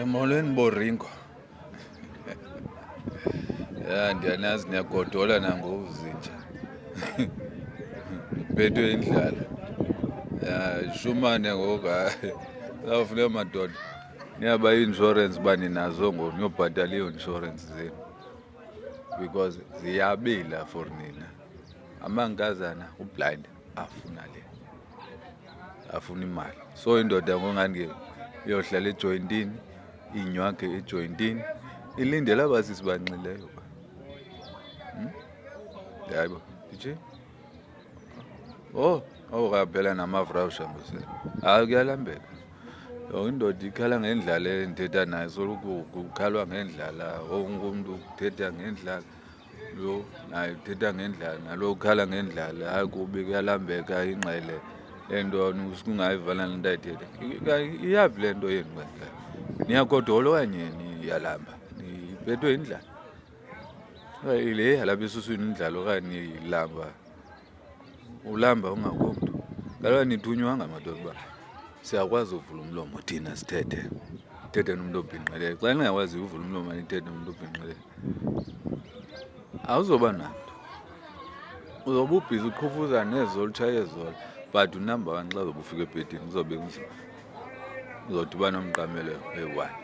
Molweni boringo. Ya, ndiyanazi niyagodola nangoku zinja. Niphethwe indlala. Ya, shumane ngoku, hayi. Zawufuneka madoda niyaba i-insurance uba ninazo ngoku, niyobhatala ii-insurance zenu because ziyabila for nina. Amankazana ublind afuna le, afuna imali. So indoda ngongani ke iyohlala ejoyintini, inywakhe ejoyintini, ilindele aba sisi banxileyo ba. Hayi bo, did Oh, oh kaphela namavrawusha ngose. Hayi, kuyalambeka. Yonke indoda ikhala ngendlala endithetha nayo, soloko kukhalwa ngendlala, wonke umntu uthetha ngendlala. Lo naye uthetha ngendlala, nalo ukhala ngendlala. Hayi, kubi, kuyalambeka, ingxele le nto ungayivala le nto ayithetha. Iyaphi le nto yenu kanje? Niyagodola okanye niyalamba? Niphethwe yindlala? Le yalapha esuswini indlala okanye nilamba? Ulamba ungakomntu. Kaloku nithunywanga madoda uba siyakwazi uvula umlomo thina sithethe. Thethe nomntu obhinqileyo. Xa ningakwaziyo uvula umlomo nithethe nomntu obhinqileyo, awuzoba nanto. Uzobe ubhizi uqhufuza nezolo, utshaye ezolo, but unumber one xa uzobe ufika ebhedini kuzobe kunzima. Uzodibana nomqamelo eyi-one.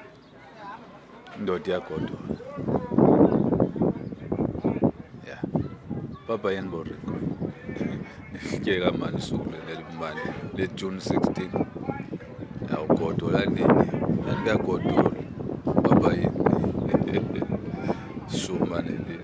Indoda iyagodola. Ya. Papa yeni boringo. Nihlityeka kamandi usuku lelimandi le-June 16. Awugodola nini? Andikagodoli. Papa yini? Shuma nini?